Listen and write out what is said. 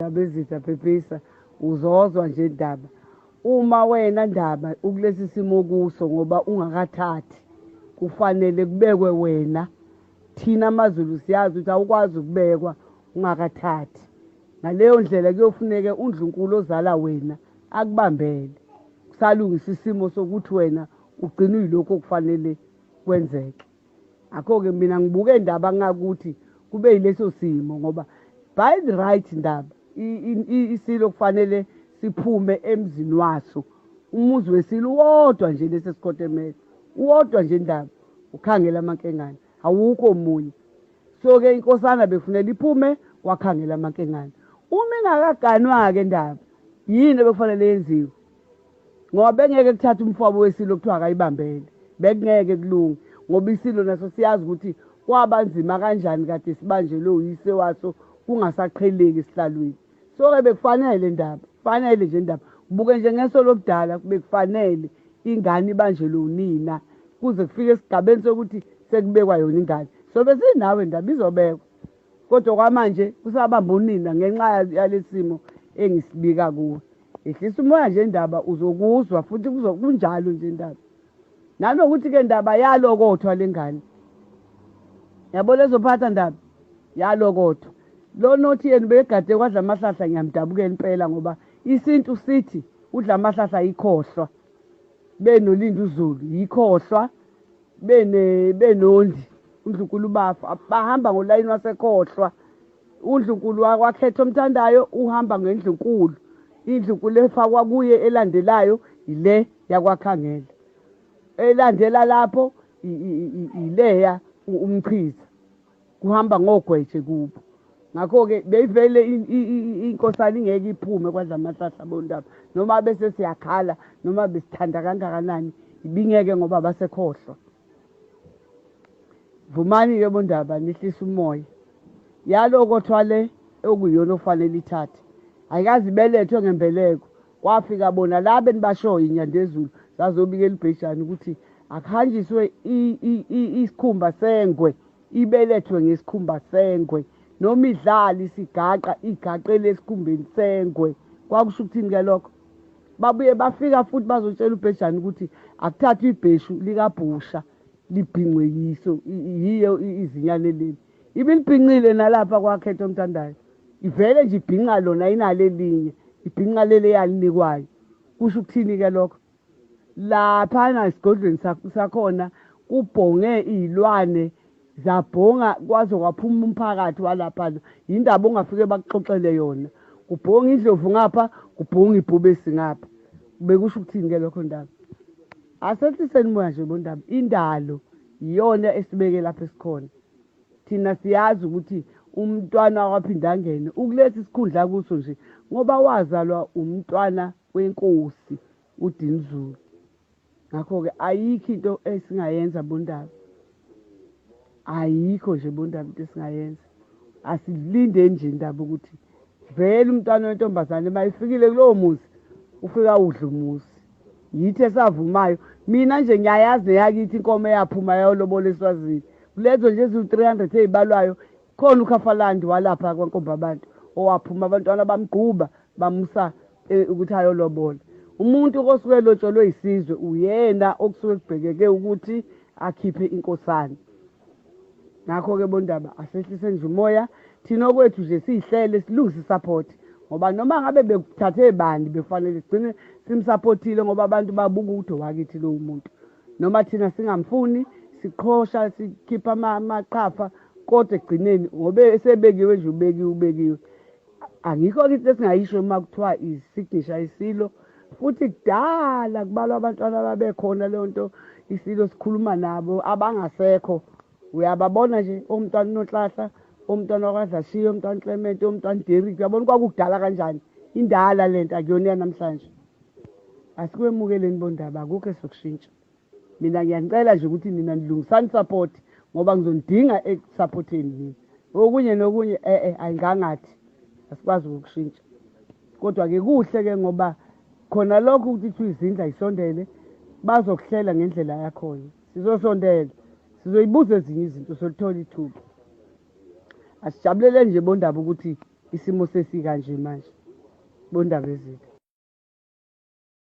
Ndabezitha, phephisa, uzozwa nje ndaba. Uma wena ndaba ukulesi simo kuso ngoba ungakathathi, kufanele kubekwe wena. Thina amaZulu siyazi ukuthi awukwazi ukubekwa ungakathathi. Ngaleyo ndlela kuyofuneka uNdlunkulu ozala wena akubambele. Kusalungisa isimo sokuthi wena ugcine uyilokhu okufanele kwenzeke. Ngakho-ke mina ngibuke ndaba ngakuthi kube yileso simo ngoba by the right ndaba isilo kufanele siphume emzini waso. Umuzi wesilo uwodwa nje lesi esikhothamele. Uwodwa nje ndaba ukhangela amankengane, awukho omunye. So-ke inkosana bekufunela iphume kwakhangela amankengane. Uma ingakaganwa-ke ndaba, yini ebekufanele yenziwe? Ngoba bengeke kuthathe umfowabo wesilo kuthiwa akayibambele, bekungeke kulunge ngoba isilo naso siyazi ukuthi kwaba nzima kanjani kade sibanjelwe uyise waso kungasaqheleki esihlalweni. So-ke bekufanele ndaba, kufanele nje ndaba, buke nje ngeso lobudala, bekufanele ingane ibanjelwe unina kuze kufike esigabeni sokuthi sekubekwa yona ingane. Sobe sinawe ndaba, izobekwa. Kodwa kwamanje kusabamba unina ngenxa yalesimo engisibika kuwe. Ehlisa umoya nje ndaba, uzokuzwa futhi kunjalo nje ndaba. Nanokuthi-ke ndaba yalokothwa le ngane. Yabo lezophatha ndaba yalokothwa. Lo nothi yena ubegade kwadla amahlahla, ngiyamdabukela impela ngoba isintu sithi udla amahlahla yikhohlwa. Benolinda uZulu yikhohlwa, benondi uNdlunkulu bafa bahamba ngolayini wasekhohlwa. UNdlunkulu wakwakhetha omthandayo uhamba ngendlunkulu. Indlunkulu efakwa kuye elandelayo ile yakwakhangela. Elandela lapho ileya umchiza. Kuhamba ngogweje kubo. Ngakho-ke beyivele inkosana ingeke iphume kwadla amahlahla bondaba. Noma bese siyakhala, noma besithanda kangakanani, ibingeke ngoba basekhohlwa. Vumani-ke bondaba, nihlise umoya. Yalokothwa le okuyiyona okufanele ithathe. Ayikaze ibelethwe ngembeleko. Kwafika bona la benibashoyo iNyandezulu zazobikela uBhejane ukuthi akuhanjiswe isikhumba sengwe, ibelethwe ngesikhumba sengwe. Noma idlala isigaqa, igaqele esikhumbeni sengwe. Kwakusho ukuthini-ke lokho? Babuye bafika futhi bazotshela uBhejane ukuthi akuthathwe ibheshu likabhusha libhincwe yiso, yiyo izinyane leli. Ibilibhincile nalapha kwakhetha omthandayo. Ivele nje ibhinca lona inalo elinye, ibhinca leli eyalinikwayo. Kusho ukuthini-ke lokho? Laphana esigodlweni sakhona kubhonge iy'lwane zabhonga kwaze kwaphuma umphakathi walaphana. Yindaba ongafike bakuxoxele yona. Kubhonga indlovu ngapha, kubhonga ibhubesi ngapha. Bekusho ukuthini-ke lokho ndaba? Asehliseni umoya nje bondaba. Indalo iyona esibeke lapha esikhona. Thina siyazi ukuthi umntwana wakwaPhindangene ukulesi sikhundla kuso nje ngoba wazalwa umntwana wenkosi uDinizulu. Ngakho-ke ayikho into esingayenza bondaba. Ayikho nje bondaba into esingayenza. Asilinde nje indaba ukuthi vele umntwana wentombazane uma ifikile kulowo muzi ufika udla umuzi. Yithi esavumayo. Mina nje ngiyayazi neyakithi inkomo eyaphuma yayolobola eSwazini. Kulezo nje eziwu-300 ey'balwayo khona uKhafalandi walapha kwaNkomba abantu owaphuma abantwana bamgquba bamusa ukuthi ayolobola. Umuntu osuke elotsholwe isizwe uyena okusuke kubhekeke ukuthi akhiphe inkosana. Ngakho-ke bondaba asehlise nje umoya, thina okwethu nje siyihlele silungise isupport ngoba noma ngabe bekuthathe bani befanele sigcine simsupportile ngoba abantu babuka ukuthi owakithi lowo muntu. Noma thina singamfuni siqhosha sikhipha amaqhafa kodwa ekugcineni ngoba esebekiwe nje ubekiwe ubekiwe. Angikho kithi esingayisho uma kuthiwa isignisha isilo futhi kudala kubalwa abantwana ababekhona leyo nto isilo sikhuluma nabo abangasekho. Uyababona nje umntwana uNonhlahla, umntwana wakwaDlashiya, umntwana Clement, umntwana Derrick, uyabona kwakukudala kanjani. Indala lento akuyona yanamhlanje. Asikwemukeleni bondaba, akukho esokushintsha. Mina ngiyanicela nje ukuthi nina nilungisani support ngoba ngizonidinga ekusupporteni nina. Okunye nokunye ayingangathi asikwazi ukukushintsha. Kodwa ke kuhle ke ngoba khona lokho ukuthi kuthiwa izindlu ayisondele bazokuhlela ngendlela yakhona. Sizosondela, sizoyibuza ezinye izinto solithola ithuba. Asijabulele nje bondaba ukuthi Isimo sesikanje manje, bondaba ezitha.